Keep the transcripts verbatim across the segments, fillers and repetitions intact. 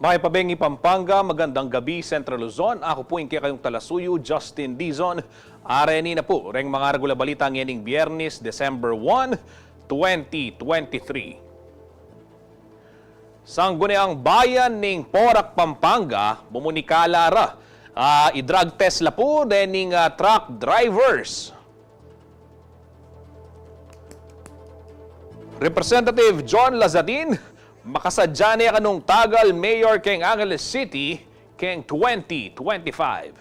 Pakipabengi Pampanga, magandang gabi Central Luzon. Aku pu ing kekayung talasuyu, Justin Dizon. Areni na pu reng mangaragul a balita ngening Biyernes, December one, twenty twenty-three. Sangguniang Bayan ning Porac, Pampanga, mumunikala ra, ah, i-drug test la pu dening, ah, truck drivers. Representative John Lazatin, makasadya ne kanung tagal mayor keng Angeles City keng twenty twenty-five.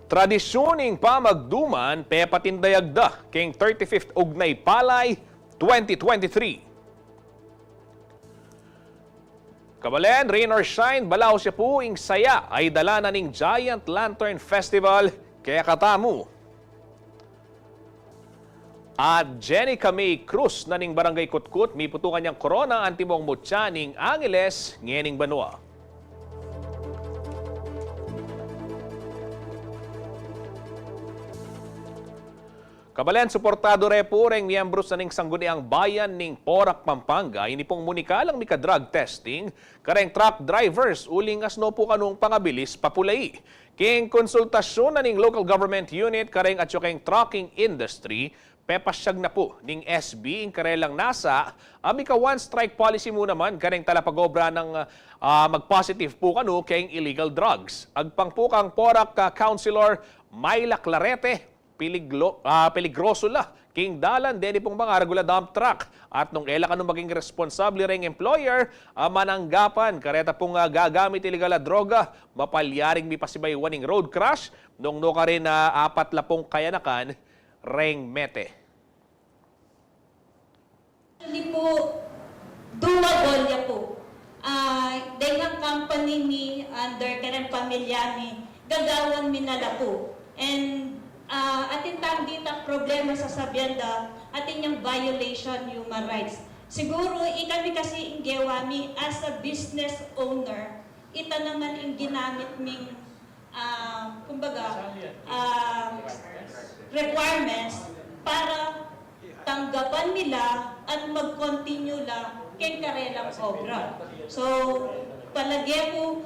Tradisyun ning pamagduman, pepatindayag da keng thirty-fifth Ugnay Palay twenty twenty-three. Kabalen, rain or shine, balaus ya pu ing saya a idala na ning Giant Lantern Festival kekatamu. At Jenny Camey Cruz na ning Barangay Kutkut, miputukan yang korona antimong mutya ning Angeles ngening banua. Kabalen, suportadu re pu reng miyembros na ning Sangguniang Bayan ning Porac, Pampanga ini pung munikalang mika-drug testing kareng truck drivers uling asno pu kanung pangabilis papulai. Keng konsultasyun na ning local government unit kareng atyu keng trucking industry, pepasyag na pu ning S B ing karelang nasa a mika-one strike policy mu naman kareng talapag-obra nang, ah, mag-positive pu kanu keng illegal drugs. Agpang pu kang Porac, ah, Councilor Myla Clarete, piliglo-, ah, peligroso la king dalan deni pung mangaragul a dump truck. At nung e la kanu maging responsable reng employer, ah, mananggapan kareta pung, ah, gagamit iligal a droga, mapalyaring mipasibayuan ing road crash, nung nukarin, ah, apat la pung kayanakan reng mete. Actually pu, duwabol ya pu. Ah, deng company mi, under kareng pamilya mi, gagawan mi na la pu. And, ah, atin tang dita problema, sasabian da, atin yang violation human rights. Siguru, ikami kasi ing gewa mi as a business owner, ita naman ing ginamit ming, ah, kumbaga, ah, requirements para tanggapan nila at mag-continue la keng karelang obra. So, palage ku,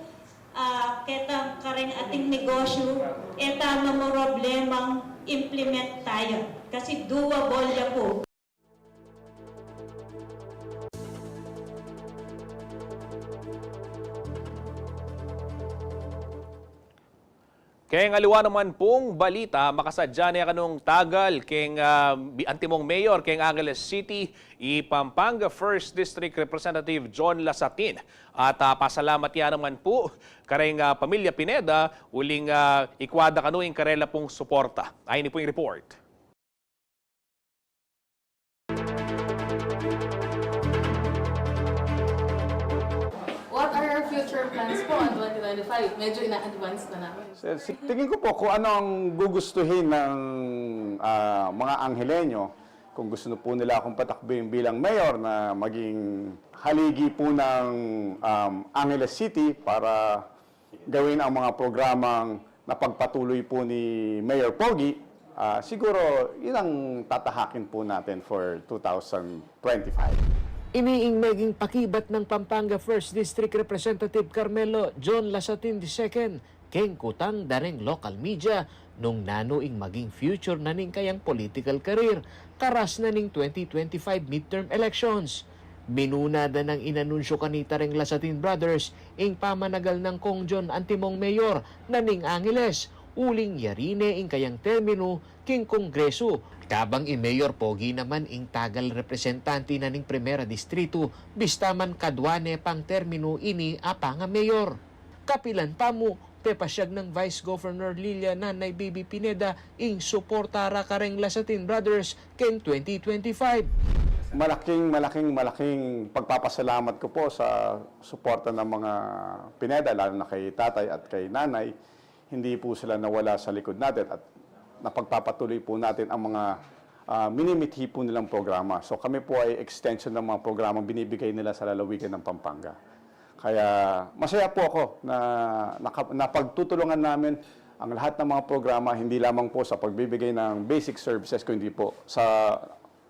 ah, ketang kareng ating negosyu, e ta mamroblemang implement taya. Kasi duwabol ya pu. Keng aliwa naman pung balita, makasadya ne kanung tagal keng, ah, bi-, antimong mayor keng Angeles City, i Pampanga First District Representative John Lasatin. At, ah, pasalamat ya naman pu kareng, ah, pamilya Pineda, uling, ah, ikwa da kanu ing karela pung suporta. Ayni pu ing report. What are your future plans po on twenty twenty-five? Medyo ina-advance na namin. Sir, si- tingin ko po kung ano ang gugustuhin ng ah, mga Angeleño, kung gusto po nila akong patakbuhin bilang mayor na maging haligi po ng um, Angeles City para gawin ang mga programang napagpatuloy po ni Mayor Pogi, ah, siguro yun ang tatahakin po natin for two thousand twenty-five. Ini ing meging pakibat nang Pampanga First District Representative Carmelo John Lasatin the second keng kutang da reng local media nung nanu ing maging future na ning kayang political career karas na ning twenty twenty-five midterm elections. Minuna da nang inanunsyo kanita reng Lasatin Brothers ing pamanagal nang Kong John antimong mayor na ning Angeles, uling yari ne ing kayang terminu king Kongresu. Kabang i Mayor Pogi naman ing tagal representante na ning Primera Distrito, bista man kadwa ne pang terminu ini a panga-mayor. Kapilan pa mu, pepasyag nang Vice Governor Lilia Nanay Baby Pineda ing suporta ra kareng Lasatin Brothers keng twenty twenty-five. Malaking, malaking, malaking pagpapasalamat ko po sa suporta ng mga Pineda, lalo na kay tatay at kay nanay. Hindi po sila nawala sa likod natin at napagpapatuloy po natin ang mga ah, minimithi po nilang programa. So kami po ay extension ng mga programang binibigay nila sa lalawigan ng Pampanga. Kaya masaya po ako na naka- napagtutulungan namin ang lahat ng mga programa, hindi lamang po sa pagbibigay ng basic services, kundi po sa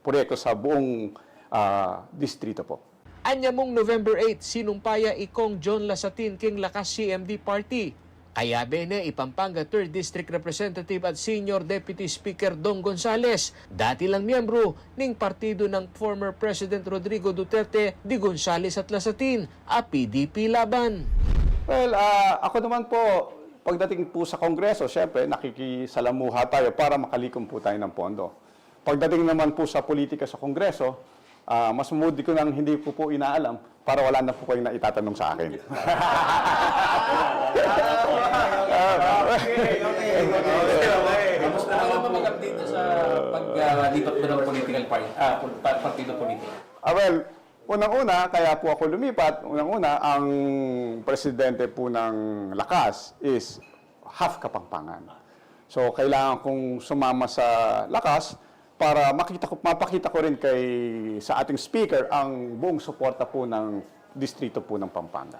proyekto sa buong ah, distrito po. Anyamung November eight, sinumpa ya i Cong John Lasatin king Lakas C M D Party. Kayabe ne i Pampanga Third District Representative at Senior Deputy Speaker Dong Gonzales, dati lang miyembru ning partido nang former President Rodrigo Duterte de Gonzales at Lasatin, a P D P Laban. Well, ah, ako naman po, pagdating po sa Kongreso, syempre, nakikisalamuha tayo para makalikom po tayo ng pondo. Pagdating naman po sa politika sa Kongreso, ah, mas mabuti ko nang hindi ko po inaalam para wala na po kayong naitatanong sa akin. Kamusta naman po sa paglipat mo ng political party, ah, pol- pa- partido politiko? Ah, well, unang-una, kaya po ako lumipat, unang-una, ang presidente po ng Lakas is half Kapampangan. So, kailangan kong sumama sa Lakas para makita ko, mapakita ko rin kay, sa ating speaker ang buong suporta po ng distrito po ng Pampanga.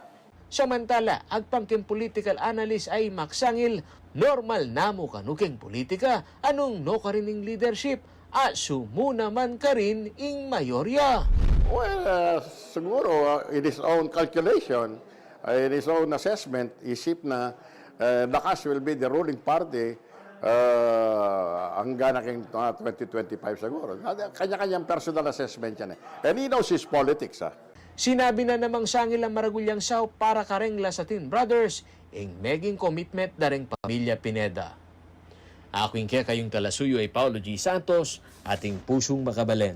Samantala, agpang king political analyst a i Max Sangil, normal na mu kanu king politika, anung nukarin ing leadership, a sumu naman karin ing mayorya. Well, uh, siguro, uh, in his own calculation, uh, in his own assessment, isip na uh, Lakas will be the ruling party uh, hanggang na king uh, twenty twenty-five siguro. Kanya-kanyang personal assessment yan eh. And he knows his politics, ah. Sinabi na namang Sangil a maragul yang saup para kareng Lasatin Brothers ing meging commitment da reng pamilya Pineda. Aku ing kekayung talasuyu a i Paulo G. Santos, ating pusung makabalen.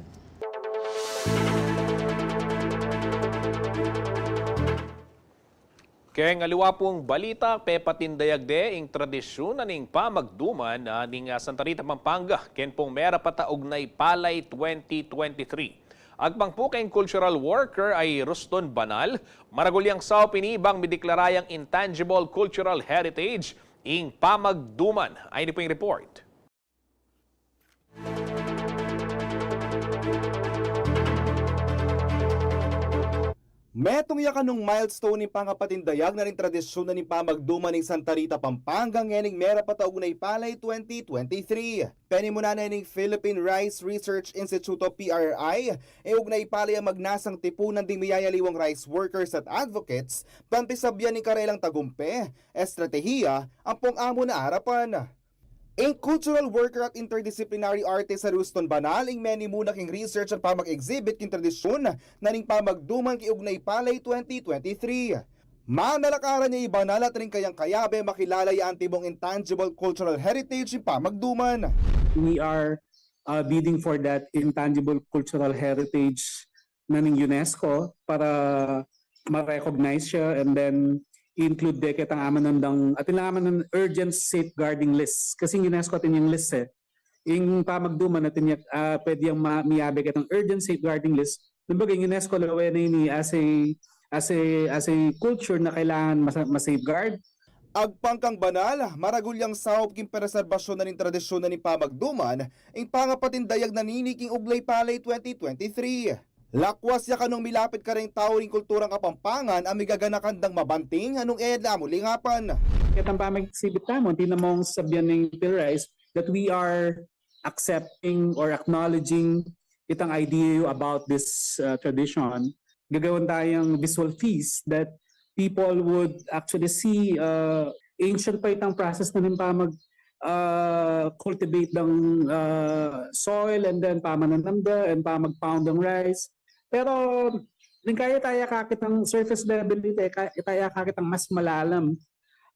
Keng aliwa pung balita, pepatindayag de ing tradisyun na ning pamagduman na ning, ah, Santa Rita, Pampanga, ken pung merapat a Ugnay Palay twenty twenty-three. Agpang pu keng cultural worker a i Ruston Banal, maragul yang saup ini bang mideklara yang intangible cultural heritage ing pamagduman. Ayni pu ing report. Metung ya kanung milestone ning pangapatindayag na ning tradisyun na ning pamagduman ning Santa Rita, Pampanga, ngening merapat a Ugnay Palay twenty twenty-three. Penimunan na ning Philippine Rice Research Institute o P R I ing Ugnay Palay a magnasang tipunan ding miyayaliwang rice workers at advocates ban pisabyan ing karelang tagumpe, estratehiya ampong amu na arapan. Ing cultural worker at interdisciplinary artist a Ruston Banal ing menimuna king research at pamag-exhibit king tradisyun na ning pamagduman king Ugnay Palay twenty twenty-three. Manalakaran ya i Banal at ring kayang kayabe makilala ya antimong intangible cultural heritage ing pamagduman. We are uh, bidding for that intangible cultural heritage na ning UNESCO para ma-recognize siya and then include de ketang amanandang, atin lang amanang urgent safeguarding list. Kasi ing UNESCO atin yang list eh. Ing pamagduman atin yang, ah, pwede yang ma- miyabe ketang urgent safeguarding list. Kumbaga, ing UNESCO lawen na ini as a, as a, as a culture na kailangan mas- ma-safeguard. Agpang kang Banal, maragul yang saup king preserbasyun na ning tradisyun na ning pamagduman ing pangapatindayag na nini king Ugnay Palay twenty twenty-three. Lakwas ya kanung milapit kareng tau ring kulturang Kapampangan a migaganakan dang mabanting nung e da mu lingapan. Ketang pamag-exhibit tamu, atin namung sabian ning Phil Rice that we are accepting or acknowledging itang idea about this uh, tradition. Gagawan tayang visual feast that people would actually see uh, ancient pa itang process na ning pamag uh, cultivate ng uh, soil and then pamananam da and pamag-pound ng rice. Pero ning kaya taya kakitang surface level ita, kaya kakitang mas malalam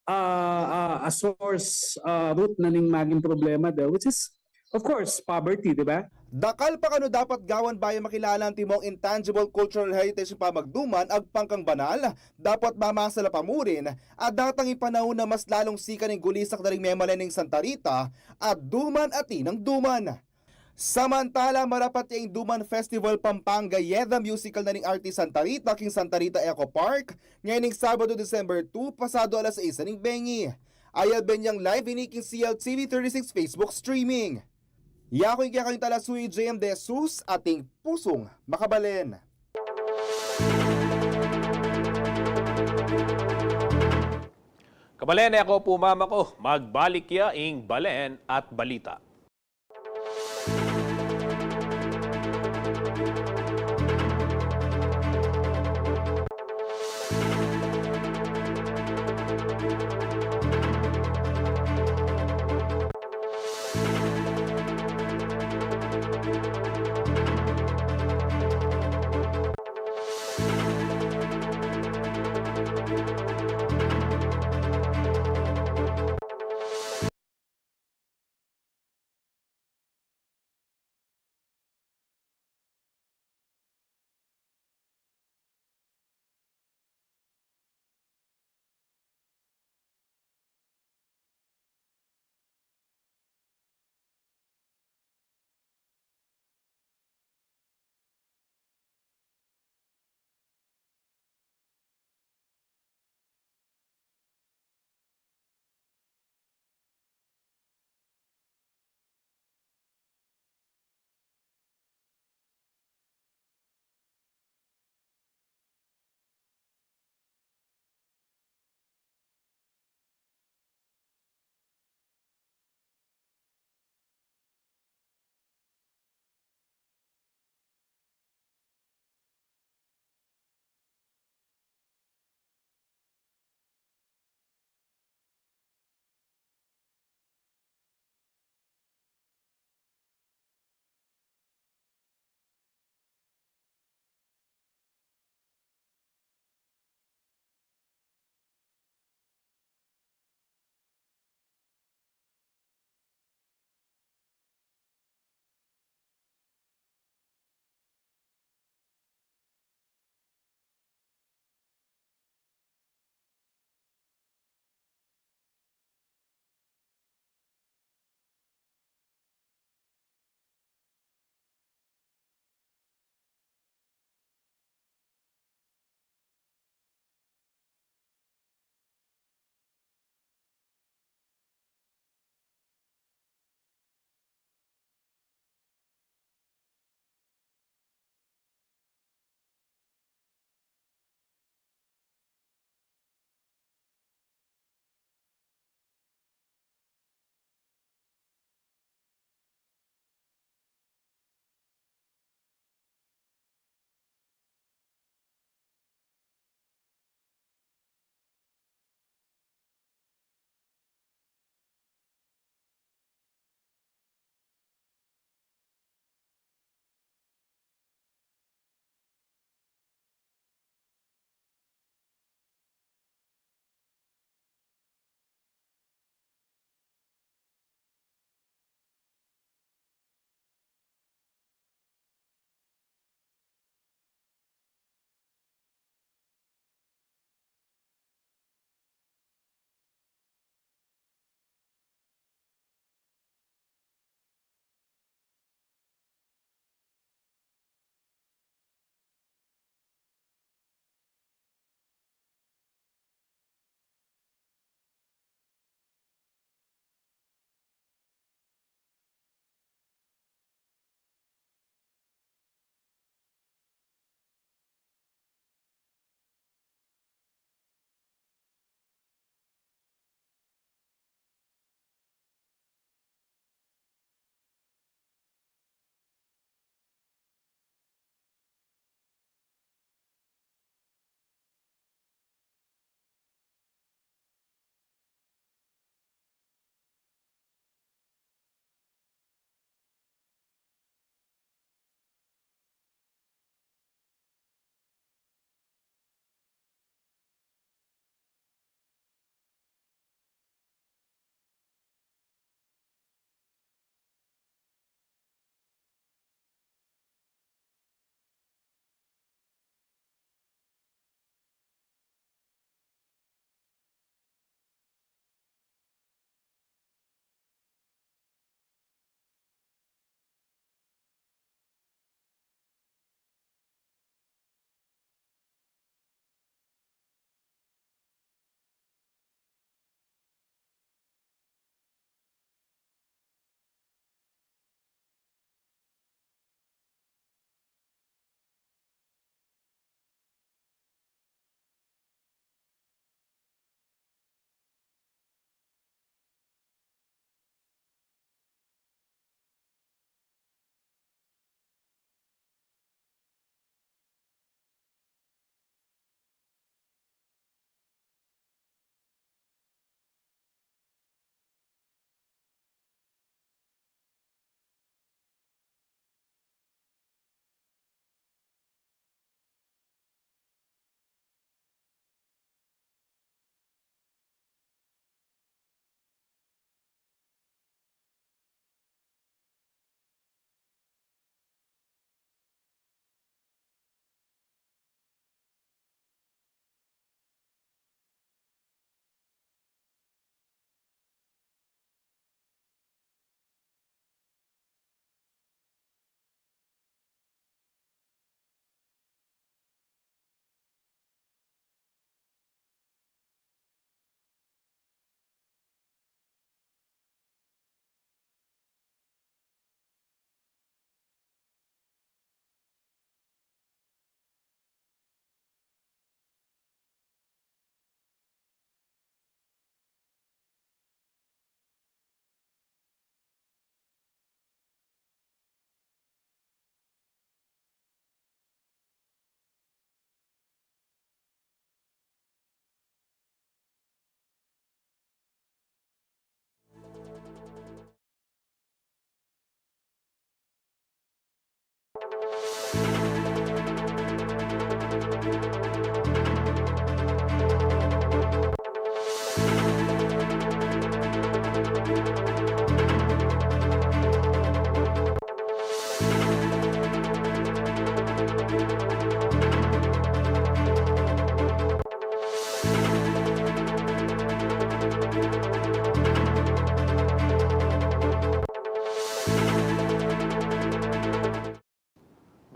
uh, uh, a source uh, root na ning maging problema da, which is of course poverty, di ba? Dakal pa kanu dapat gawan bayu makilala antimong intangible cultural heritage ing pamagduman agpang kang Banal, dapat mamasa la pa murin a datang ing panaun a mas lalung sikan ing gulisak da ring memalen ning Santa Rita a duman atin nang duman. Samantala, marapat ya ing Duman Festival Pampanga Yeda Musical na ning Artist Santa Rita king Santa Rita Eco Park ngening Sabado, December two, pasado alas sais na ning bengi. Ayalben yang live ini king C L T V thirty-six Facebook streaming. Yaku ing kekayung talasuyu, J M De Jesus, ating pusung makabalen. Kabalen, e ko pu mamaku, magbalik ya ing balen at balita.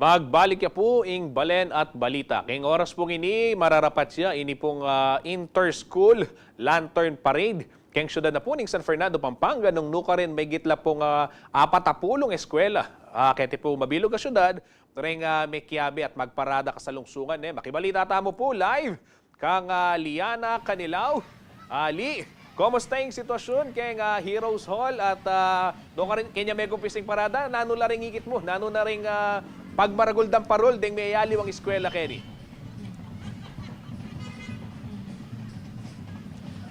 Magbalik ya pu ing balen at balita. Keng oras pung ini, mararapat ya ini pung, ah, Inter-School Lantern Parade keng syudad na pu ning San Fernando, Pampanga, nung nukarin maygit la pung, ah, apat a pulung eskwela, ah, keti pu mabilug a syudad reng, ah, mekiabe at magparada kasalungsungan, e. Makibalita tamu pu live kang, ah, Liana Canilau. Ah, Li, kumusta ing sitwasyun keng, ah, Heroes Hall at, ah, nukarin keni megumpisang parada, nanu la ring ikit mu, nanu na ring, ah, pagmaragul dang parul deng meyayaliwang eskwela keni?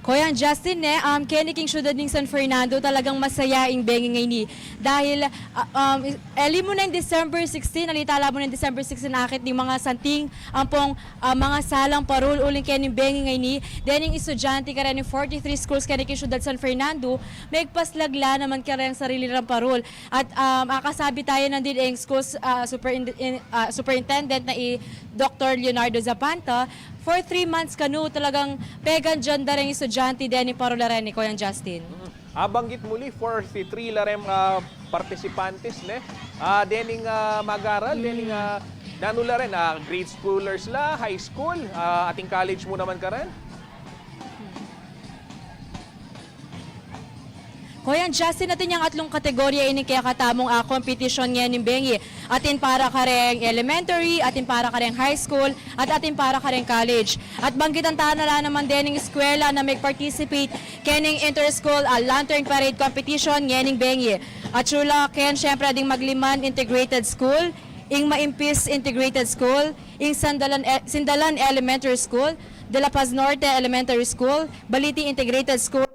Kuyang Justin, ne, um, keni king syudad ning San Fernando, talagang masaya ing bengi ngeni. Dahil, ah, um, eli mu na ing December sixteen, ali tala mu na ing December sixteen, akit ning mga santing ampong, ah, mga salang parul uling keni bengi ngeni. Dening estudyante kareng forty-three schools keni king syudad San Fernando, megpaslag la naman kareng sarili rang parul. At, um, akasabi taya nandin ing schools, ah, superin-, in-, ah, superintendent na i Doktor Leonardo Zapanta, for three months kanu talagang peganyan da reng estudyante dening parul a reni, Kuyang Justin. Mm. Abanggit mu, Li, forty-three la reng, ah, participantes, ne? Ah, dening, ah, mag-aral, dening, ah, nanu la rin, ah, grade schoolers la, high school, ah, atin college mu naman karin? Kuyang Justin, atin yang atlung kategorya ining kekatamung, ah, kompetisyon ngening bengi. Atin para kareng elementary, atin para kareng high school, at atin para kareng college. At banggitan ta na la naman dening eskwela na mag-participate kening inter-school, ah, lantern parade competition ngening bengi. Atsu la ken, siyempre, ding Magliman Integrated School, ing Maimpis Integrated School, ing Sandalan E-, Sindalan Elementary School, De La Paz Norte Elementary School, Baliti Integrated School,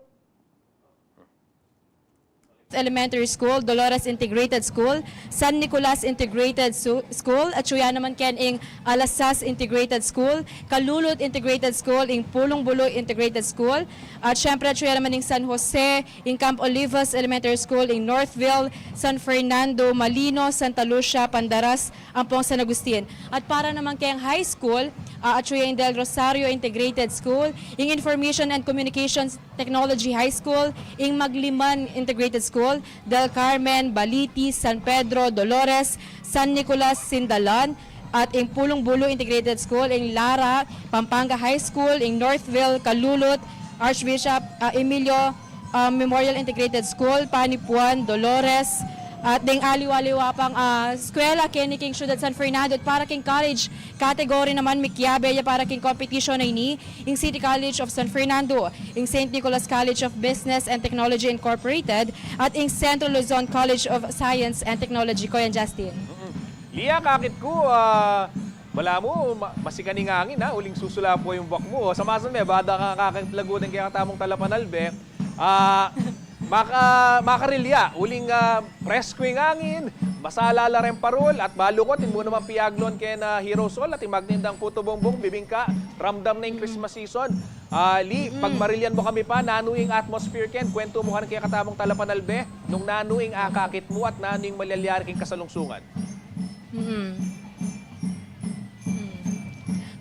Elementary School, Dolores Integrated School, San Nicolas Integrated Su-, School, atsu ya naman ken ing Alasas Integrated School, Calulut Integrated School, ing Pulong Bulu Integrated School, at syempre atsu ya naman ing San Jose, ing Camp Olivos Elementary School, ing Northville, San Fernando, Malino, Santa Lucia, Pandaras, ampong San Agustin. At para naman keng high school, ah, atsu ya ing Del Rosario Integrated School, ing Information and Communications Technology High School, ing Magliman Integrated School, Del Carmen, Baliti, San Pedro, Dolores, San Nicolas, Sindalan, at ing Pulong Bulu Integrated School, ing Lara, Pampanga High School, ing Northville, Calulut, Archbishop, ah, Emilio, ah, Memorial Integrated School, Panipuan, Dolores, at deng aliwa-liwa pang, ah, eskwela keni king syudad San Fernando. At para king college category naman, mikiabe ya para king competition a ini ing City College of San Fernando, ing Saint Nicholas College of Business and Technology Incorporated, at ing Central Luzon College of Science and Technology, Kuyang Justin. Mm-mm. Lia, akakit ku, ah, balamu, ma-, masikan ing angin, ha, uling susulapo ing buak mu. O, sa masan me, bada ka akakit lagu deng kekatamung talapanalbe. Ah, maka-, makarilya, uling, ah, presko ing angin, masala la reng parul, at balu ku atin mu naman piaglon keng, ah, Heroes Hall, atin magtindang puto bumbong, bibingka, ramdam na ing Christmas season. Ah, Li, pagmarilyan mu kami pa, nanu ing atmosphere keni, kwentu mu keng kekatamung talapanalbe, nung nanu ing akakit mu at nanu ing malyari keng kasalungsungan. Mm. Mm.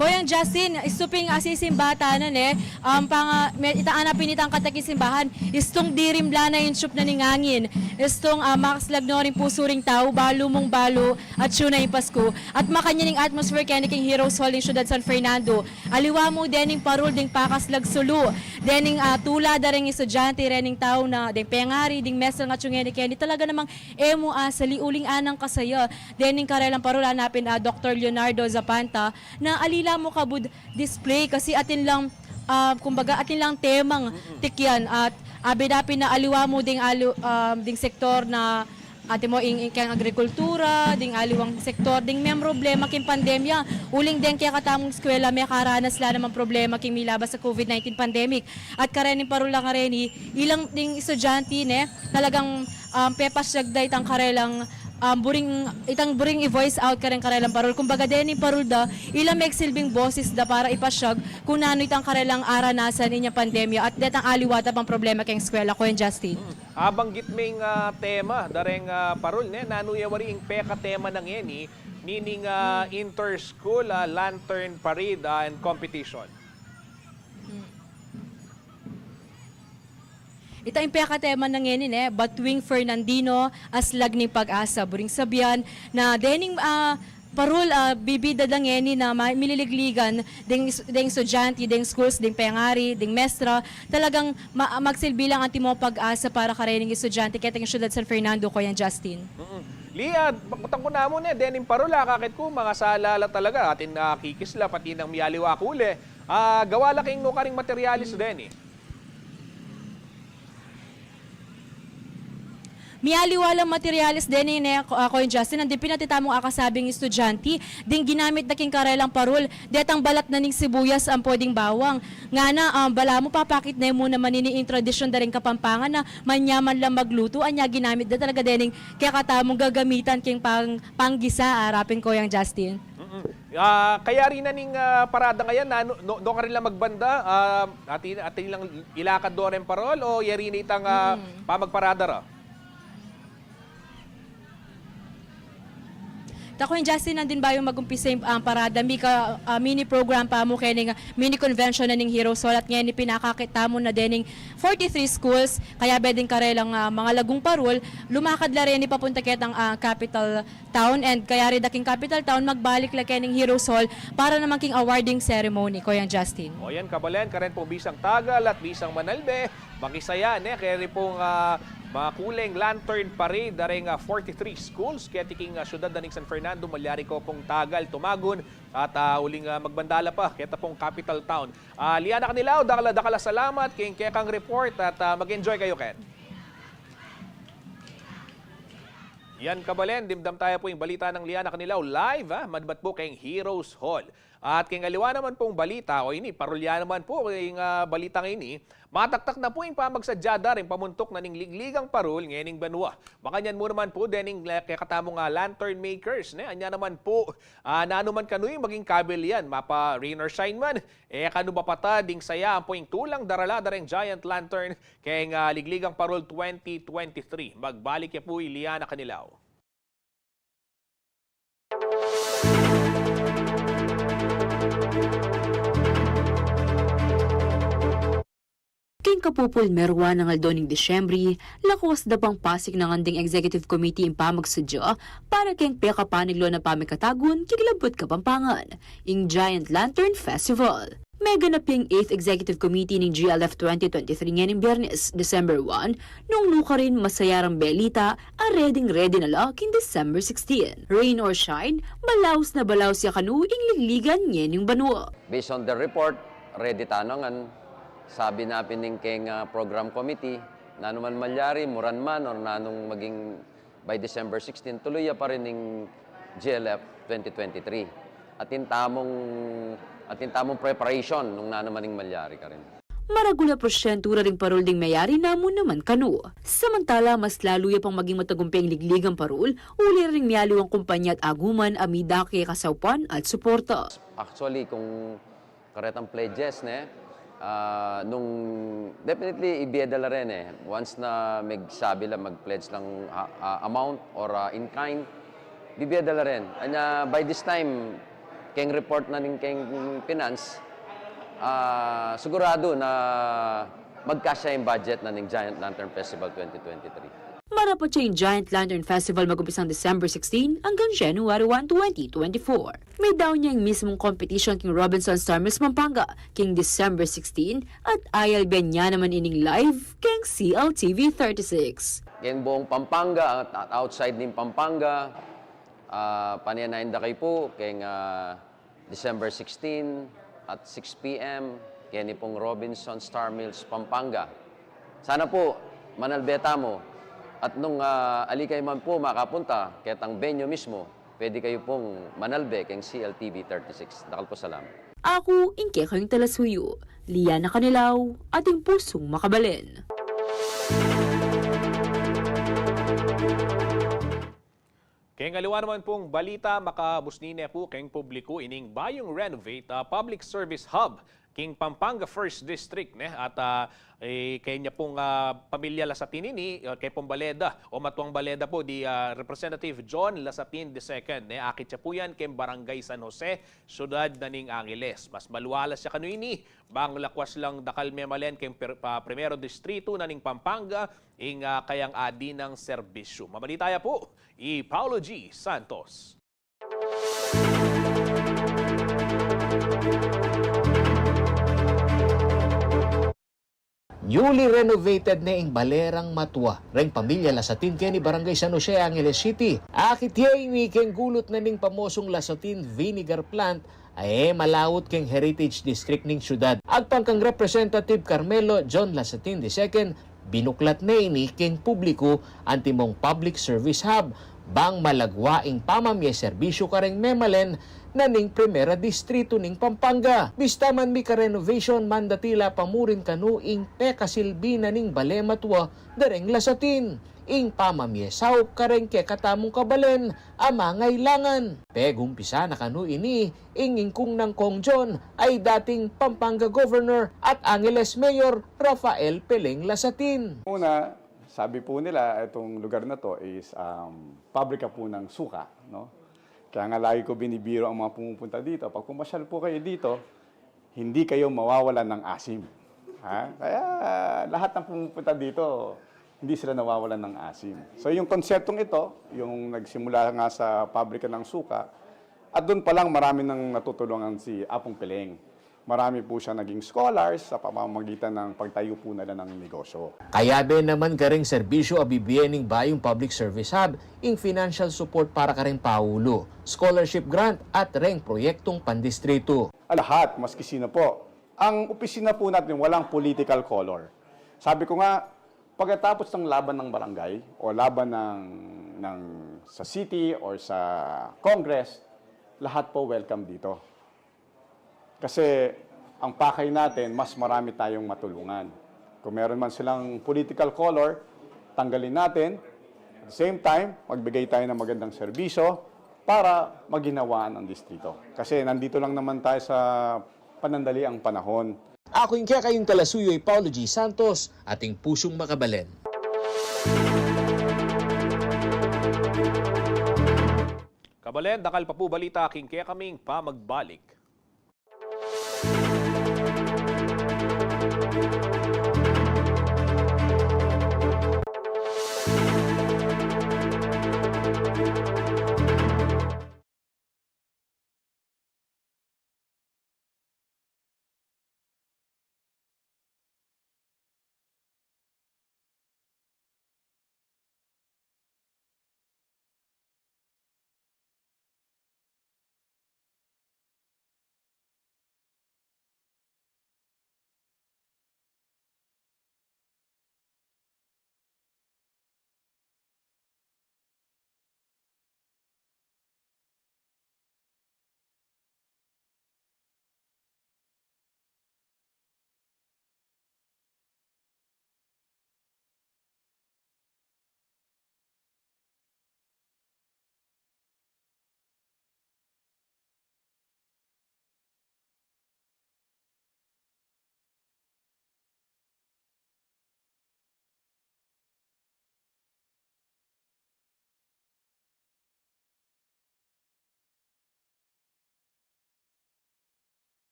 Kuyang Justin, istu pin asisimbatan, ne, um, pang, ah, me-, ita, ana pin itang katekismbahan, istung dirim la na ing tsup na ning angin, istung, ah, makaslag no ring pusu ring tau, balu mung balu, atsu na ing Pasku. At makanyan ing atmosphere keni king Heroes Hall ning syudad San Fernando. Aliwa mu dening parul ding pakaslag sulu, dening, ah, tula da ring estudyante, rening tau na, deng pengari, ding mesa ngan atsu ngeni keni, talaga namang e mu asali uling anang kasaya dening karelang parul. Ana pin, ah, Doktor Leonardo Zapanta, na ali la mu kabud display kasi atin lang, ah, kumbaga, atin lang temang tikyan at, ah, bida pin na aliwa mu ding alu-, ah, ding sektor na atin mu ing, ing keng agrikultura, ding aliwang sektor, ding meng problema king pandemya. Uling deng kekatamung eskwela, mekaranas la namang problema king milabas a COVID nineteen pandemic. At karening parul a kareni, ilang ding estudyante, ne, talagang, um, pepasyag da itang karelang, um, buring, itang buring i-voice out kareng karelang parul. Kumbaga, dening parul da, ila megsilbing boses da para ipasyag kung nanu itang karelang aranasan inyang pandemya at detang aliwa ta pang problema keng eskwela, Kuya Justin. Hmm. Abanggit me ing, ah, tema dareng, ah, parul, ne? Nanu ya wari ing pekatema na ngeni nining, ah, inter-school, ah, lantern parade, ah, and competition? Hmm. Ita ing pekatema na ngeni, ne, Batuing Fernandino, Aslag ning Pag-asa. Buring sabian na dening, ah, parul, ah, bibida da ngeni na ma-, mililigligan deng is-, deng estudyante, deng schools, deng pengari, deng mestra, talagang ma-, magsilbi lang antimo pag-asa para karening estudyante ketang syudad San Fernando, Kuya Justin. Mm-mm. Lia, bakbatan ku namu, ne, dening parul, ah, akakit ku mangasala la talaga, atin nakikislap, atin nang mialiwa kule. Ah, gawa la king nukaring materyales deni? Mialiwa lang materyales deni, ne, Ku-, ah, Kuya Justin, nandin pin ing atin tamung akasabing estudyante, ding ginamit da king karelang parul, detang balat na ning sibuyas ampo ding bawang. Ngana, ah, balamu papakit ne mu naman ini ing tradisyon da ring Kapampangan na manyaman lang maglutu, anya ginamit da talaga dening kekatamung gagamitan king pang-, panggisa, ah, rapin, Kuya Justin. Mm-mm. Ah, kayari na ning, ah, parada ngeni, nanu, no, no karin lang magbanda, ah, atin, atin lang ilakad do reng parul, o yari na itang, ah, pamagparada ra? Ta, Kuya Justin, nandin bayu magumpisa ing, ah, parada, mika, ah, mini program pa mu keni, ah, mini convention na ning Heroes Hall, at ngeni pinakakit tamu na dening forty-three schools, kayabe ding karelang, ah, mangalagung parul, lumakad la reni papunta ketang, ah, capital town, and kayari da king capital town, magbalik la kening Heroes Hall para naman king awarding ceremony, Kuya Justin. O yan, kabalen, karen pung bisang tagal at bisang manalbe, makisaya, ne, keri pung, ah, makuleng lantern parade da reng, ah, forty-three schools keti king, ah, syudad na ning San Fernando, malyari ko pung tagal tumagun at, ah, uling, ah, magbanda la pa keta pung capital town. Ah, Liana Canilaw, dakal a dakal a salamat king kekang report at, ah, mag-enjoy kayu ken. Yan, kabalen, dimdam taya pu ing balita nang Liana Canilaw live, ah, madbat pu keng Heroes Hall. At keng aliwa naman pung balita, o ini, parul ya naman pu ing, ah, balitang ini, mataktak na pu ing pamagsadya da ring pamuntuk na ning ligligang parul ngening banua. Makanyan mu naman pu dening, eh, kekatamung, ah, lantern makers, ne? Anya naman pu, ah, nanu man kanu ing maging kabil yan, mapa-rain or shine man, e kanu ba pata ding saya ampo ing tulang darala da reng giant lantern keng, ah, ligligang parul twenty twenty-three. Magbalik ya pu i Liana Canilaw. King kapupulmeruan nang aldo ning Disyembre, lakuas da pang pasik na ngan ding Executive Committee ing pamagsadya para keng pekapaniglo na pamikatagun king labuad Kapampangan, ing Giant Lantern Festival. Meganap ya ing Eighth Executive Committee ning G L F twenty twenty-three ngening Biyernes, December one, nung nukarin masaya rang belita a reding-redi na la king December sixteen. Rain or shine, balaus na balaus ya kanu ing ligligan ngening banua. Based on the report, ready tana ngan. Sabi na pin ning keng, ah, program committee, nanu man malyari, muran man or nanung maging by December sixteen, tuluy ya pa rin ing G L F twenty twenty-three. Atin tamung, atin tamung preparation nung nanu man ing malyari karin. Maragul a porsyento ra ring parul ding meyari namu naman kanu. Samantala, mas lalu ya pang maging matagumpe ing ligligang parul, uli ring mialiwang kumpanya at aguman a midake kasaupan at suporta. Actually, kung karetang pledges, ne? Ah, nung, definitely, ibie da la rin, e. Once na megsabi la, mag-pledge lang, ah, ah, amount or, ah, in kind, bibie da la rin. Anya, by this time, keng report na rin keng finance, ah, sigurado na magkasya ing budget na ning Giant Lantern Festival twenty twenty-three. Marapat ya ing Giant Lantern Festival mag-umpisang December sixteen anggang January one, twenty twenty-four. May daun ya ing mismung competition king Robinson Star Mills Pampanga king December sixteen at ayalben ya naman ining live keng C L T V thirty-six. Keng buong Pampanga at, at outside ning Pampanga, ah, panianayan da kayu pu keng, ah, December sixteen at six P M, keni pung Robinson Star Mills, Pampanga. Sana pu, manalbe tamu. At nung, ah, ali kayu man pu makapunta ketang venue mismo, pwede kayu pung manalbe keng C L T V thirty-six. Dakal pu salamat. Aku, ing kekayung talasuyu, Liana Canilaw, ating pusung makabalen. Keng aliwa naman pung balita, makabusni ne pu keng publiku ining bayung renovate, ah, public service hub king Pampanga First District, ne? At, ah, eh, kenya pung, ah, pamilya Lasatin ini, ah, keng pung baleda o matuang baleda pu di, ah, Representative John Lasatin the second, ne? Akit ya pu yan keng Barangay San Jose, syudad na ning Angeles. Mas malualas ya kanu ini, bang lakwas lang dakal memalen keng per-, ah, Primero Distrito na ning Pampanga, ing, ah, kayang adi nang serbisyu. Mabalita ya pu i Paulo G Santos. Newly renovated ne ing bale rang matua reng pamilya Lasatin keni Barangay San Jose, Angeles City. Akit ye ini keng gulut na ning pamosung Lasatin vinegar plant a e malaut keng Heritage District ning syudad. Agpang kang Representative Carmelo John Lasatin the second, binuklat ne ini keng publiku antimong public service hub, bang malagwa ing pamamie serbisyu kareng memalen na ning Primera Distrito ning Pampanga. Bista man mika-renovation, mandati la pa murin kanu ing pekasilbi na ning bale matua da reng Lasatin, ing pamamie saup kareng kekatamung kabalen a mangailangan. Pegumpisa na kanu ini ing ingkung nang Kong John a dating Pampanga Governor at Angeles Mayor Rafael Peleng Lasatin. Una, sabi po nila, itong lugar na to is, um, pabrika po ng suka, no? Kaya nga lagi ko binibiro ang mga pumupunta dito, pag pumasyal po kayo dito, hindi kayo mawawalan ng asim. Ha? Kaya lahat ng pumupunta dito, hindi sila nawawalan ng asim. So, yung konseptong ito, yung nagsimula nga sa pabrika ng suka, at doon pa lang marami nang natutulungan si Apong Peleng. Marami po siya naging scholars sa pamamagitan ng pagtayo po nila ng negosyo. Kayabe naman kareng serbisyu a bibie ning bayung public service hub ing financial support para kareng paulu, scholarship grant at reng proyektung pandistrito. Ah, lahat, maski sino po. Ang opisina po natin, walang political color. Sabi ko nga, pagkatapos ng laban ng barangay o laban ng, ng, sa city or sa Congress, lahat po welcome dito. Kasi ang pakay natin, mas marami tayong matulungan. Kung meron man silang political color, tanggalin natin. At the same time, magbigay tayo ng magandang serbisyo para maginhawaan ang distrito. Kasi nandito lang naman tayo sa panandaliang panahon. Aku ing kekayung talasuyu i Paulo G Santos, ating pusung makabalen. Kabalen, dakal pa pu balita king kekaming pamagbalik.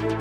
Magbalik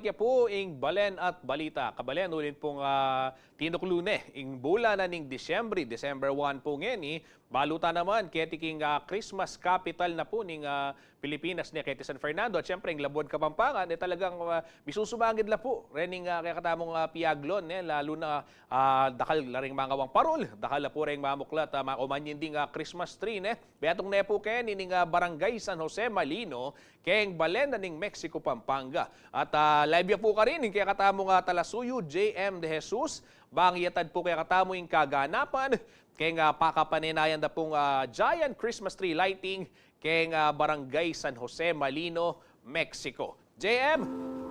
ya pu ing Balen at Balita. Kabalen, uling pung, ah, tinuklu ne ing bulan na ning Disyembre, December one pu ngeni. Balu ta naman keti king, ah, Christmas capital na pu ning, ah, Pilipinas, ne keti San Fernando, at syempre ing Labuad Kapampangan, e talagang, ah, misusumangid la pu rening, ah, kekatamung, ah, piaglon, ne, lalu na, ah, dakal la ring mangawang parol, dakal la pu ring mamuklat, ah, ma-, o manyinding, ah, Christmas tree, ne. Betung ne pu keni ning, ah, Barangay San Jose Malino, keng balen na ning Mexico, Pampanga. At, ah, live ya pu karin ing kekatamung, ah, talasuyu, J M De Jesus, bang yatad pu kekatamu ing kaganapan keng, ah, pakapanenayan da pung, ah, giant Christmas tree lighting keng, ah, Barangay San Jose Malino, Mexico. J M,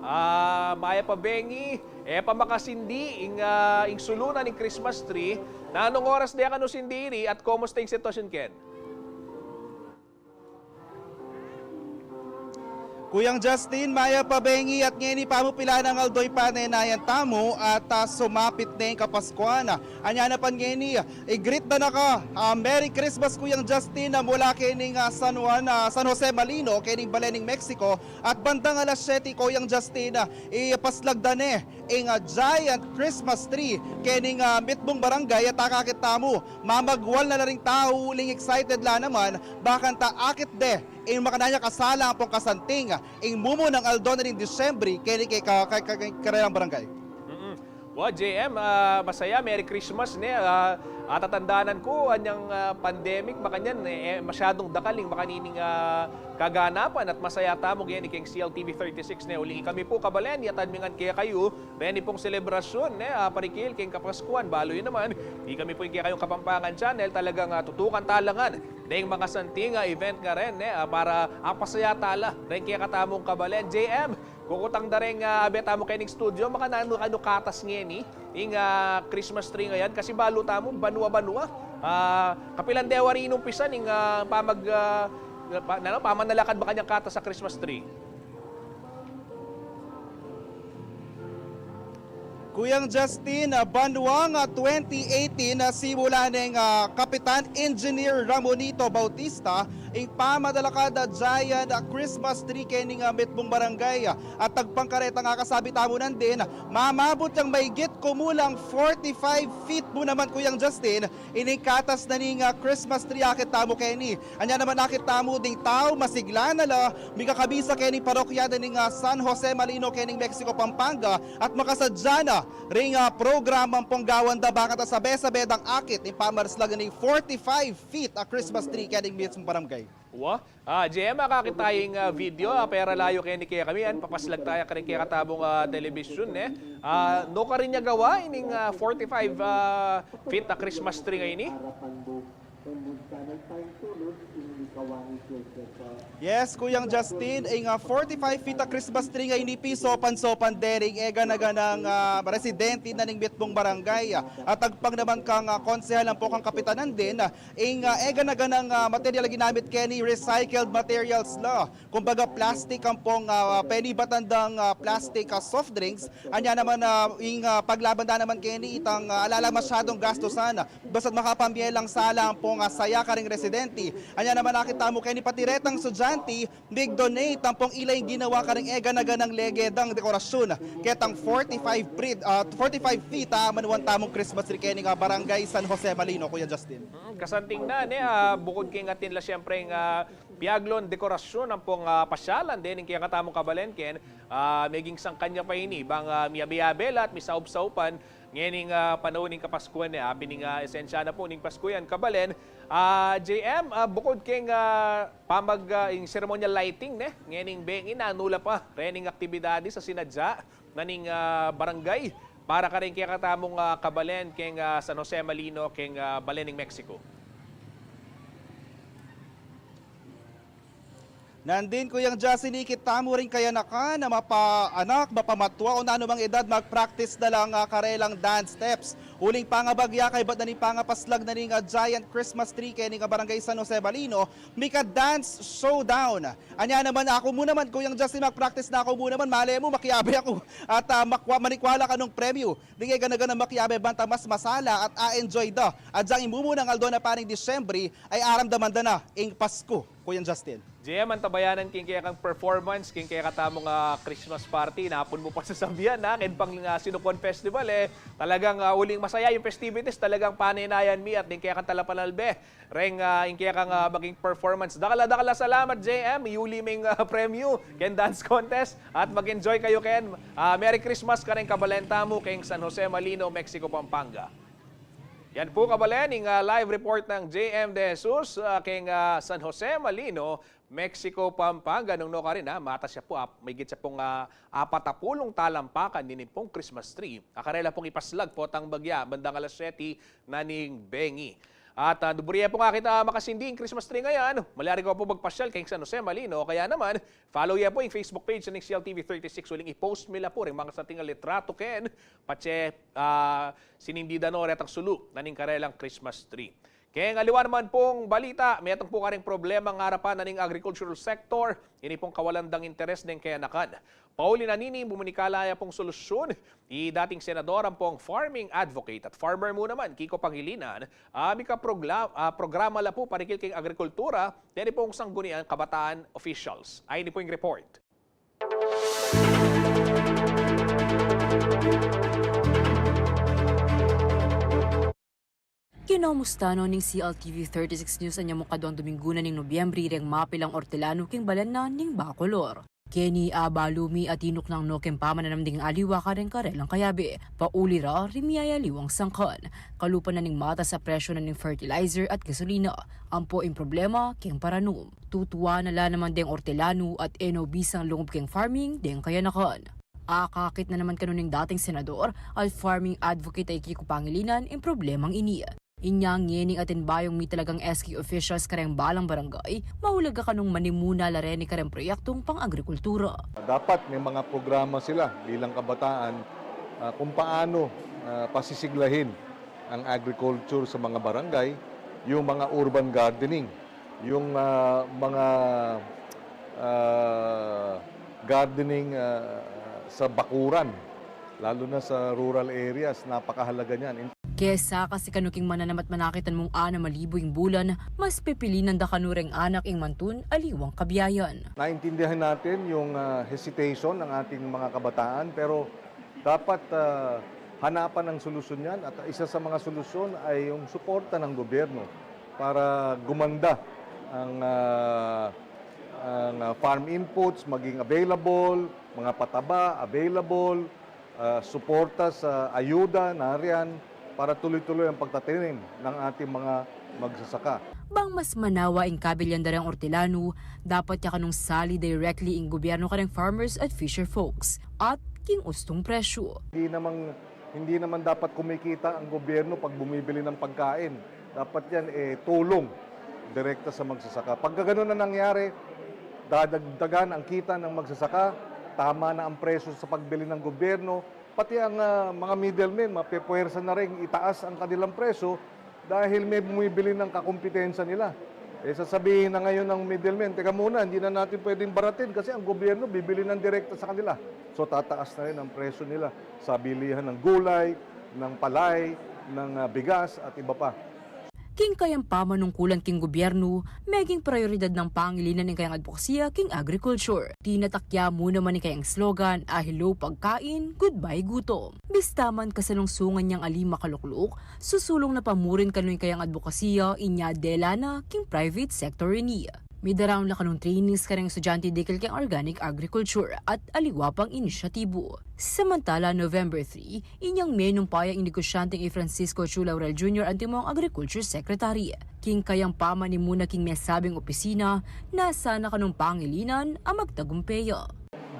ah, mayap a bengi, e pa makasindi ing, ah, ing sulu na ning Christmas tree. Nanung oras de kanu sindiri at kumusta ing sitwasyun ken? Kuyang Justin, mayap a bengi at ngeni pamupilan nang aldo ing panenayan tamu at, ah, sumapit ne ing Kapaskuan. Anya naman ngeni, i-greet da na ka, ah, Merry Christmas, Kuyang Justin, ah, mula kening, ah, San Juan, ah, San Jose Malino, kening balen ning Mexico, at bandang alas siyete, Kuyang Justin, ah, ipaslag da ne ing, ah, giant Christmas tree kening, ah, mitmung barangay at akakit tamu, mamagwal na la ring tau uling excited la naman, bakanta akit de ing makanyan ya kasala ampong kasanting ing mumunang aldo na ning Disyembre keni ke ka-, ka-, ka-, karelang barangay. Mm-mm. Wa, J M, ah, masaya, Merry Christmas, ne? Ah, atatandanan ku, anyang, ah, pandemic, makanyan, e, e, masyadung dakal ing makanining, ah, kaganapan at masaya tamu ngeni keng C L T V thirty-six, ne? Uling ikami pu, kabalen, yatad mi ngan kekayu reni pung selebrasyun, ne? Ah, parikil keng Kapaskuan, balu yu naman, ikami pu ing kekayung Kapampangan Channel, talagang, ah, tutukan ta la ngan deng makasanting, ah, event ngaren, ne? Ah, para apasaya ta la reng kekatamung kabalen. J M, kukutang da reng, ah, abe tamu kening studio, makananu kanu katas ngeni ing, ah, Christmas tree ngeni, kasi balu tamu, banua-banua. Ah, kapilan de wari inumpisan ing, ah, pamag-, ah, pa-, nanu, pamanalakad makanyang katas a Christmas tree? Kuyang Justin, ah, banua nga twenty eighteen, ah, simula neng, ah, Kapitan Engineer Ramonito Bautista ing pamatalakad a giant, ah, Christmas tree kening, ah, mitmung barangay, ah, at agpang karetang akasabi tamu nandin, mamabut yang maigit kumulang forty-five feet mu naman, Kuyang Justin, ining katas na ning, ah, Christmas tree akit tamu keni. Anya naman akit tamu ding tau, masigla na la, mikakabisa kening parokya na ning, ah, San Jose Malino kening Mexico, Pampanga, at makasadya na ring, ah, programa ampong gawan da bakanta sabe-sabe dang akit ing pamaraslag ning forty-five feet a Christmas tree kening mitmung barangay. Wa? Ah, J M, akakit taya ing, ah, video, ah, pera la yu keni kekami, an, papaslag taya karing kekatamung, ah, television, ne? Ah, nu karin ya gawa ining, ah, forty-five, ah, feet a Christmas tree ngeni? Yes, Kuyang Justin, ing, ah, forty-five feet a Christmas tree ngeni pisopan-sopan de ring egana-ganang, ah, residente na ning mitmung barangay, ah, at agpang naman kang, ah, konsehal ampong kang kapitanan din, ah, ing, ah, egana-ganang, ah, material a ginamit keni, recycled materials la. Kumbaga, plastic ampong, ah, penibatan dang, ah, plastic, ah, soft drinks. Anya naman, ah, ing, ah, paglaban da naman keni itang, ah, ala la masyadung gastusan, ah, basta't makapamye lang sala ampong, ah, saya karing residente. Anya naman akit tamu keni pati retang estudyante, mig-donate ampong ila ing ginawa karing egana-ganang lege dang dekorasyun ketang forty-five feet, ah, forty-five feet, ah, manuan tamung Christmas tree keni king, ah, Barangay San Jose Malino, Kuya Justin. Mm, kasanting na, ne, ah, bukod keng atin la, siyempre, ing, ah, piaglon, dekorasyun ampong, ah, pasyalan dening kekatamung kabalen ken, ah, meging sangkan ya pa ini, bang, ah, miyabe-yabe la at misaup-saupan ngening, ah, panaun ning Kapaskuan, ne, apin ning, ah, esensya na pu ning Pasku yan, kabalen. Ah, J M, ah, bukod keng, ah, pamag-, ah, ing ceremonial lighting, ne, ngening bengi, nanu la pa rening aktibidades a sinadya na ning, ah, barangay para karing kekatamung, ah, kabalen keng, ah, San Jose Malino, keng, ah, balen ning Mexico? Nandin, Kuyang Justin, ikit tamu ring kayanakan a mapaanak, mapamatua o nanu mang edad, mag-practice na la ning karelang dance steps. Uling pangabagya kaybat na ning pangapaslag na ning, ah, giant Christmas tree keni king Barangay San Jose Malino, mika-dance showdown. Anya naman, aku mu naman, Kuyang Justin, mag-practice na aku mu naman, malay mu makiabe aku at, ah, makwa-, manikwa la kanung premyu. Ding e gana-gana makiabe, banta mas masala at a-enjoy da. At dyang imumunang aldo na pa ning Disyembre ay aramdaman da na ing Pasku, Kuyang Justin. J M, antabayanan king kekang performance king kekatamung, ah, Christmas party. Napun mu pa sasabian, ha, ken pang, ah, Sinukuan Festival, e, talagang, ah, uling masaya ing festivities, talagang panenayan mi at ding kekang talapanalbe reng, ah, ing kekang, ah, maging performance. Dakal a dakal a salamat, J M. Iuli meng, ah, premyu keng dance contest at mag-enjoy kayu ken. Ah, Merry Christmas kareng kabalen tamu keng San Jose Malino, Mexico, Pampanga. Yan pu, kabalen, ing, ah, live report nang J M De Jesus, ah, keng, ah, San Jose Malino, Mexico, Pampanga. Nung nukarin, ha, matas ya pu, ap-, mahigit ya pung, ah, apatapulung talampakan nini pung Christmas tree a karela pung ipaslag potang bagya bandang alas siyete na ning bengi. At, ah, buri ye pung akit a makasindi ing Christmas tree ngeni, malyari kayu pu magpasyal keng San Jose Malino, o kaya naman, follow ye pu ing Facebook page na ning C L T V thirty-six, uling i-post mi la pu ring makasating a litratu ken patse, ah, sinindi da no retang sulu na ning karelang Christmas tree. Keng aliwa naman pung balita, metung pu kareng problemang arapan na ning agricultural sector, ini pung kawalan dang interes deng kayanakan. Pauli na nini, mumunikala ya pung solusyun i dating senador ampong farming advocate at farmer mu naman, Kiko Pangilinan, a mika-progla-, ah, programa la pu parikil keng agrikultura, deni pung Sangguniang Kabataan officials. Ayni pu ing report. Kinamusta no ning C L T V thirty-six News anyamung kaduang Dominggu na ning Nobyembre reng mapilang ortelanu king balen na ning Bacolor. Keni abalu mi atinuknang no keng pamananam ding aliwa kareng karelang kayabe. Pauli ra ring miyayaliwang sangkan, kalupa na ning matas a presyu na ning fertilizer at gasolina, ampo ing problema keng paranum. Tutuan na la naman deng ortelanu at e no bisang lungub keng farming deng kayanakan. Akakit na naman kanu ning dating senador at farming advocate a i Kiko Pangilinan ing problemang ini. Inya ngening atin bayung mitalagang S K officials kareng balang barangay, maulaga kanung manimuna la reni kareng proyektung pang-agrikultura. Dapat may mga programa sila bilang kabataan, ah, kung paano, ah, pasisiglahin ang agriculture sa mga barangay, yung mga urban gardening, yung, ah, mga, ah, gardening, ah, sa bakuran, lalo na sa rural areas, napakahalaga niyan. Kesa kasi kanu king mananam at manakitan mung anam a libu ing bulan, mas pipilinan da kanu reng anak ing mantun aliwang kabiayan. Naintindihan natin yung, ah, hesitation ng ating mga kabataan, pero dapat, ah, hanapan ng solusyon yan, at isa sa mga solusyon ay yung suporta ng gobyerno para gumanda ang, ah, ang, ah, farm inputs, maging available, mga pataba available, ah, suporta sa ayuda nariyan para tuloy-tuloy ang pagtatanim ng ating mga magsasaka. Bang mas manawa ing kabilyan da reng ortelanu, dapat ya kanung sali directly ing gobyerno kareng farmers at fisher folks at king ustung presyu. Hindi namang, hindi naman dapat kumikita ang gobyerno pag bumibili ng pagkain. Dapat yan, eh, tulong direkta sa magsasaka. Pagka ganun na nangyari, dadagdagan ang kita ng magsasaka, tama na ang presyo sa pagbili ng gobyerno, pati ang, ah, mga middlemen, mapepuwersa na rin itaas ang kanilang presyo dahil may bumibili ng kakumpetensya nila. Eh, sasabihin na ngayon ng middlemen, "Teka muna, hindi na natin pwedeng baratin kasi ang gobyerno bibili ng direkta sa kanila." So, tataas na rin ang presyo nila sa bilihan ng gulay, ng palay, ng, ah, bigas at iba pa. King kayang pamanungkulan king gobyernu, meging prayoridad nang Pangilinan ing kayang adbokasiya king agrikultur. Tinatak ya mu naman ing kayang slogan a "Hello pagkain, goodbye gutom." Bista man kasalungsungan yang ali makalukluk, susulung na pa murin kanu ing kayang adbokasiya inya dela na king private sector ini. Midaraun la kanung trainings kareng estudyante dikil keng organic agriculture at aliwa pang inisyatibu. Samantala, November three, inyang menumpa yang inegosyanteng i Francisco Chu Laurel Junior antimong Agriculture Secretary. King kayang pamanimuna king mesabing opisina, nasa na kanung Pangilinan a magtagumpe ya.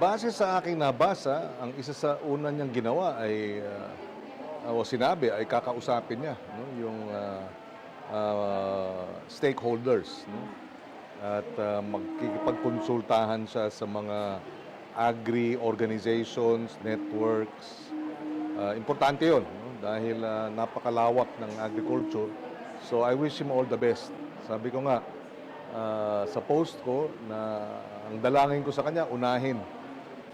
Base sa aking nabasa, ang isa sa una niyang ginawa ay, ah, o sinabi ay kakausapin niya, no, yung, ah, ah, stakeholders, no? At, ah, magkikipagkonsultahan siya sa mga agri organizations, networks. Ah, importante 'yon, no? Dahil, ah, napakalawak ng agriculture. So, I wish him all the best. Sabi ko nga, ah, sa post ko na ang dalangin ko sa kanya, unahin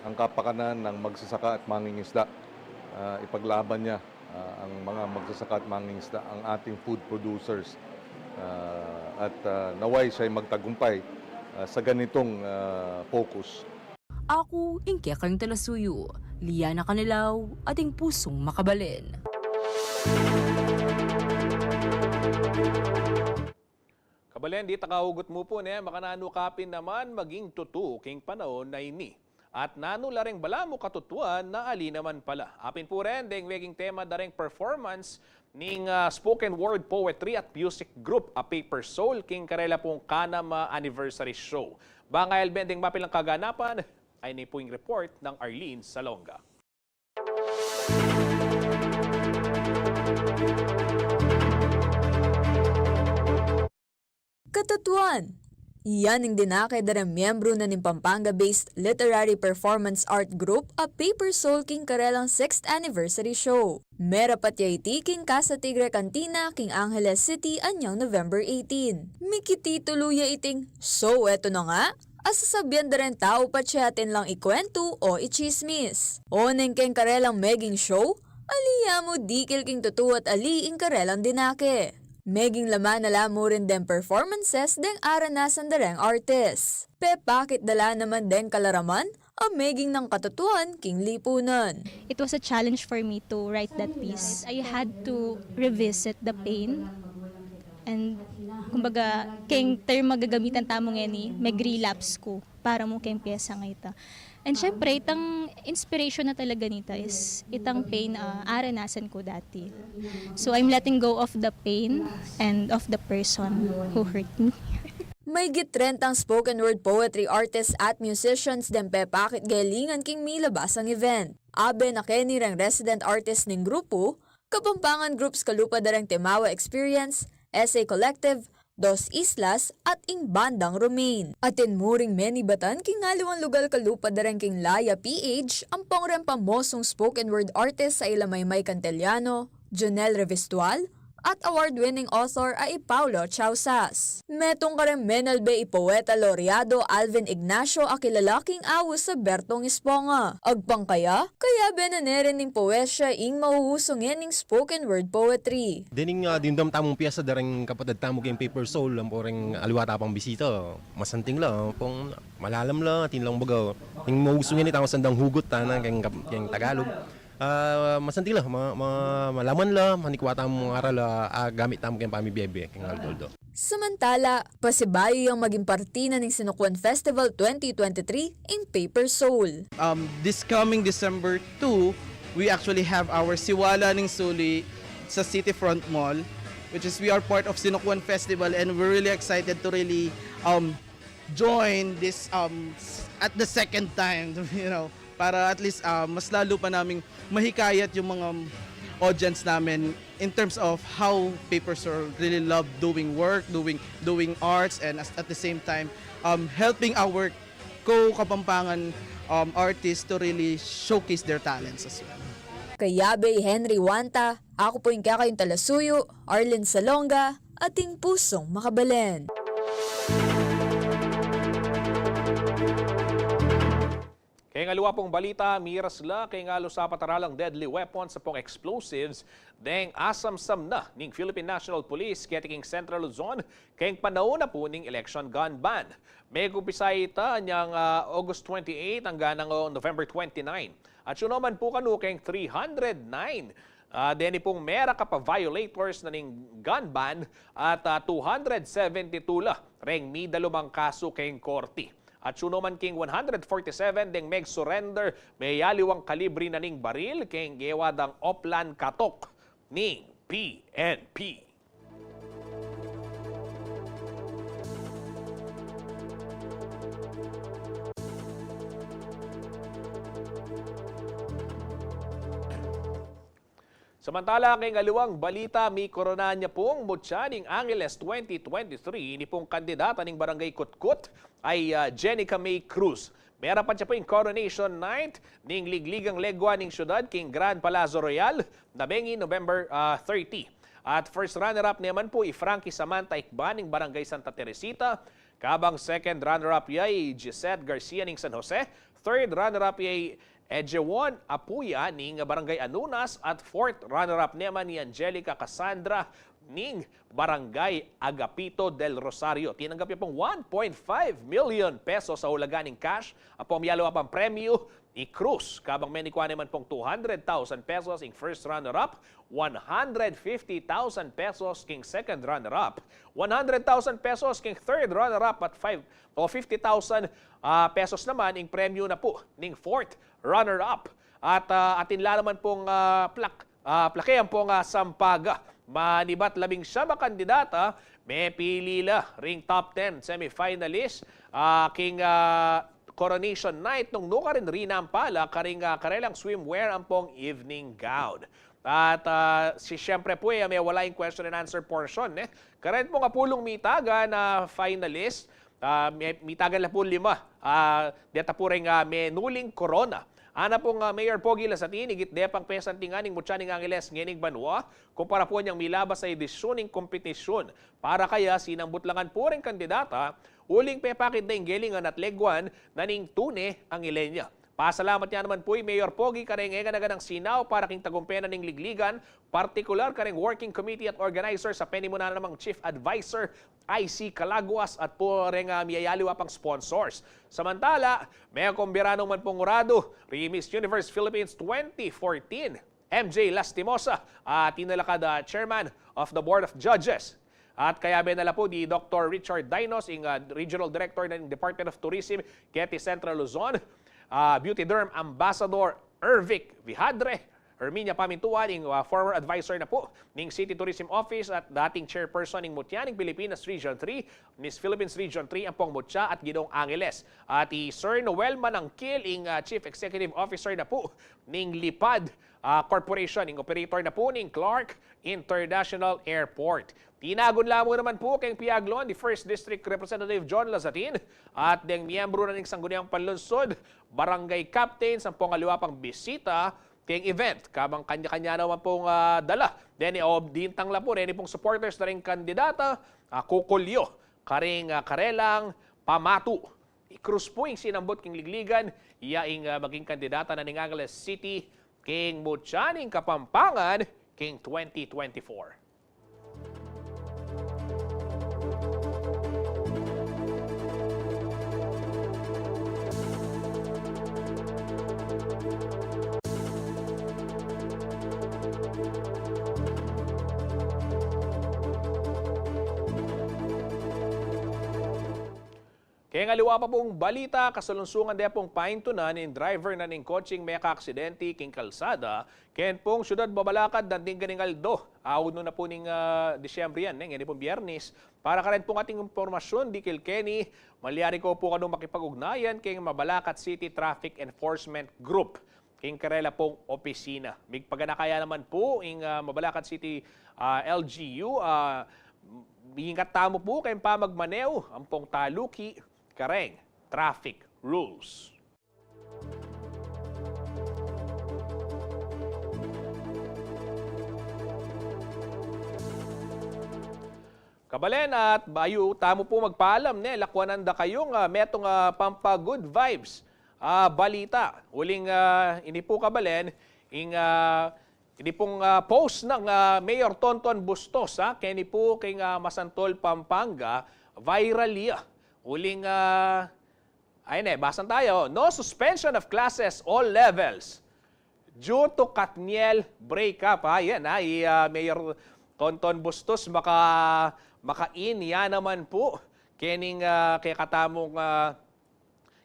ang kapakanan ng magsasaka at mangingisda. Ah, ipaglaban niya, ah, ang mga magsasaka at mangingisda, ang ating food producers. Ah, at, ah, nawa'y siya'y magtagumpay, ah, sa ganitong, ah, focus. Aku ing kekayung talasuyu, Liana Canilaw, ating pusong makabalen. Kabalen, dita kaugut mu pu ne, makananu ka pin naman maging tutu king panaun a ini. At nanu la reng balamu katutuan na ali naman pala. Apin pu ren deng meging tema da reng performance ning, ah, spoken word poetry at music group a Paper Soul king karela pung kanam a anniversary show. Bang ael ben deng mapilang kaganapan, ay ini pu ing report nang Arlene Salonga. Katutuan, yan ing dinake da reng miyembru na ning Pampanga-based literary performance art group a Paper Soul king karelang sixth anniversary show. Merapat ya iti king Casa Tigre Cantina king Angeles City anyang November eighteen. Mikititulu ya iting "So, eto na nga?" a sasabian da reng tau patse atin lang ikuwentu o itsismis. Oneng keng karelang meging show, ali ya mu dikil king tutu at ali ing karelang dinake. Meging laman na la mu rin deng performances deng aranasan da reng artist. Pepakit da la naman deng kalaraman a meging nang katutuan king lipunan. It was a challenge for me to write that piece. I had to revisit the pain. And, kumbaga, keng term a gagamitan tamu ngeni, meg-relapse ku para mu keng pyesang ita. And syempre, itang inspiration na talaga nita is itang pain, ah, aranasan ku dati. So, I'm letting go of the pain and of the person who hurt me. Maygit trentang spoken word poetry artists at musicians deng pepakit galingan king milabasang event. Abe na keni reng resident artist ning grupu, Kapampangan groups kalupa da reng Timawa Experience, Essay Collective, Dos Islas, at ing Bandang Romain. Atin mu ring menibatan king aliwang lugal kalupa da reng king Laya P H, ampong reng pamosung spoken word artist a ila Maymay Cantellano, Jonel Revistual, at award-winning author a i Paulo Chausas. Metung kareng menalbe i poeta loreado Alvin Ignacio a kilala king awis a Bertong Esponga. Agpang kaya, kayabe na ne rin ning poesya ing mauuso ngening spoken word poetry. Dening, ah, dimdam tamung pyesa da reng kapatad tamu king Paper Soul, ampo reng aliwa ta pang bisita, masanting la, ampong malalam la, atin lang baga. Ing mauuso ngeni tamung sandang hugot, tana, keng kap-, keng Tagalog. Ah, masanting la, ma-, ma-, malaman la, manikwa tamung aral a, ah, gamit tamu keng pamibie-bie, keng aldo-aldo. Samantala, pasibayu yang maging parti na ning Sinukwan Festival twenty twenty-three ing Paper Soul. Um, this coming December two, we actually have our Siwala ning Suli sa City Front Mall, which is we are part of Sinukwan Festival, and we're really excited to really, um, join this, um, s-, at the second time, you know, para at least, ah, mas lalo pa naming mahikayat yung mga, um, audience namin in terms of how Paper Soul really love doing work, doing, doing arts, and as, at the same time, um, helping our co-Kapampangan, um, artists to really showcase their talents as well. Kayabe i Henry Wanta, aku pu ing kekayung talasuyu, Arlene Salonga, ating pusong makabalen. Keng aliwa pung balita, miras la keng alus apat a ralang deadly weapons ampong explosives deng asamsam na ning Philippine National Police keti king Central Luzon keng panaun na pu ning election gun ban. Megumpisa ita anyang, ah, August twenty-eight anggang, ah, November twenty-nine. At syu naman pu kanu keng three hundred nine, ah, deni pung merakapa violators na ning gun ban at, ah, two hundred seventy-two la reng midalumang kasu keng korte. At syu naman king one hundred forty-seven deng meg-surrender meyaliwang kalibre na ning baril keng gewa dang oplan katok ning P N P. Samantala, keng aliwang balita, mikoronana pung mutya ning Angeles twenty twenty-three, ini pung kandidata ning Barangay Kutkut ay, ah, Jenica May Cruz. Merapat ya pu ing coronation night ning Ligligang Legua ning Syudad king Grand Palacio Royal, na bengi November, ah, thirty. At first runner-up naman pu i Frankie Samantha Ikban ning Barangay Santa Teresita, kabang second runner-up ya i Gisette Garcia ning San Jose, third runner-up ya i Ejewon Apuya ning Barangay Anunas, at fourth runner-up naman i Angelica Cassandra ning Barangay Agapito del Rosario. Tinanggap ya pung one point five million pesos a ulaga ning cash. Ampong miyalu a pang premyu i Cruz, kabang menikwa naman pung two hundred thousand pesos ing first runner-up, one hundred fifty thousand pesos king second runner-up, one hundred thousand pesos king third runner-up, at five o fifty thousand, ah, pesos naman ing premyu na pu ning fourth runner-up. At, ah, atin la naman pung, ah, plak-, ah, plake ampong, ah, sampaga. Manibat labing siyam a kandidata mepili la ring top ten semifinalist, ah, king, ah, coronation night nung nukarin rinampa la karing, ah, karelang swimwear ampong evening gown. At, ah, si, siyempre pu, eh, mewala ing question and answer portion, eh. Karin pung apulung mitagan a finalist, ah, me-, mitagan la pu lima, ah, deta pu reng, ah, menuling korona. Ana pung, ah, Mayor Pogi Lazatin, igit de pang pesantingan ning mutya ning Angeles ngening banua, kumpara pu inyang milabas a edisyun ning kompetisyun. Para kaya sinambut la ngan pu reng kandidata, uling pepakit da ing gelingan at leguan na ning tune ang Ilenia. Pasalamat ya naman pu i Mayor Pogi kareng e gana-ganang sinaw para king tagumpe na ning ligligan, partikular kareng working committee at organizers a penimunan na nang Chief Advisor I C Calaguas at pu reng, ah, miyayaliwa pang sponsors. Samantala, mekombira naman pung uradu ri Miss Universe Philippines twenty fourteen, M J Lastimosa, ah, tinalakad a Chairman of the Board of Judges. At kayabe na la pu di Doktor Richard Dinos, ing, ah, Regional Director ng Department of Tourism, keti Central Luzon, ah, Beauty Derm Ambassador Ervic Vihadre, Herminia Pamintuan, ing, ah, former advisor na pu ning City Tourism Office at dating chairperson ning Mutya ning Pilipinas Region three, Miss Philippines Region three, ampong Mutya at Ginong Angeles. At i Sir Noel Manangkil, ing, ah, Chief Executive Officer na pu ning Lipad, ah, Corporation, ing operator na pu ning Clark International Airport. Tinagun la mu naman pu keng piaglon di First District Representative John Lazatin at deng miyembru na ning Sangguniang Panlunsud, barangay captains, ampong aliwa pang bisita keng event. Kabang kanya-kanya naman pung, ah, dala. Deni, o, dintang la pu reni pung supporters na ring kandidata, ah, kukulyo karing, ah, karelang pamatu. I Cruz pu ing sinambut king ligligan, iya ing, ah, maging kandidata na ning Angeles City king Mutya ning Kapampangan king twenty twenty-four. Keng aliwa pa pung balita, kasalungsungan de pung paintunan ing driver na ning kotseng mekaaksidente king kalsada, ken pung syudad Mabalacat, danding kaning aldo, aut nu na pu ning, ah, Disyembre yan, eh, ngeni pung Biyernes. Para karin pung ating impormasyun, dikil keni, malyari ko pu kanu makipag-ugnayan keng Mabalacat City Traffic Enforcement Group king karela pung opisina. Migpaganaka ya naman pu ing, ah, Mabalacat City, ah, L G U, ah, ingat tamu pu keng pamagmaneho ampong taluki kareng traffic rules. Kabalen, at bayu tamu pu magpaalam, ne, lakwanan da kayung, ah, metung, ah, pampa-good vibes, ah, balita. Uling, ah, ini pu, kabalen, ing, ah, ini pung, ah, post nang, ah, Mayor Tonton Bustos, ah, keni pu keng, ah, Masantol, Pampanga, viral ya. Uling, ah, Ayan, eh, basan tayo. No suspension of classes, all levels due to Katniel breakup. Ayan, ha, i, ah, Mayor Tonton Bustos, maka, maka-in ya naman pu kening, ah, kekatamung, ah,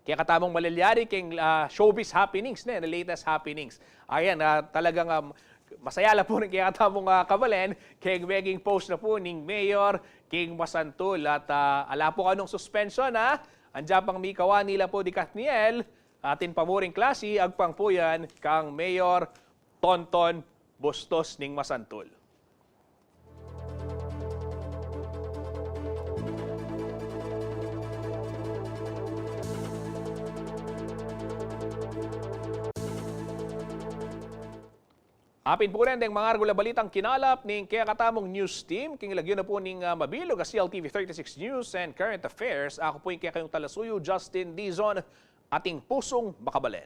kekatamung malalyari keng, ah, showbiz happenings, ne, the latest happenings. Ayan, ah, talagang, um, masaya la pu rin kekatamung, ah, kabalen keng meging post na pu ning Mayor king Masantol. At, ah, ala pu kanung suspension, ha? Andiyan pang mikawani la pu di Katniel, atin pa muring klasi, agpang pu yan kang Mayor Tonton Bustos ning masantul. Apin pu ren deng mangaragul a balitang kinalap ning kekatamung news team, king lagyu na pu ning, ah, mabilug a C L T V thirty-six News and Current Affairs. Aku pu ing kekayung talasuyu, Justin Dizon, ating pusung makabalen.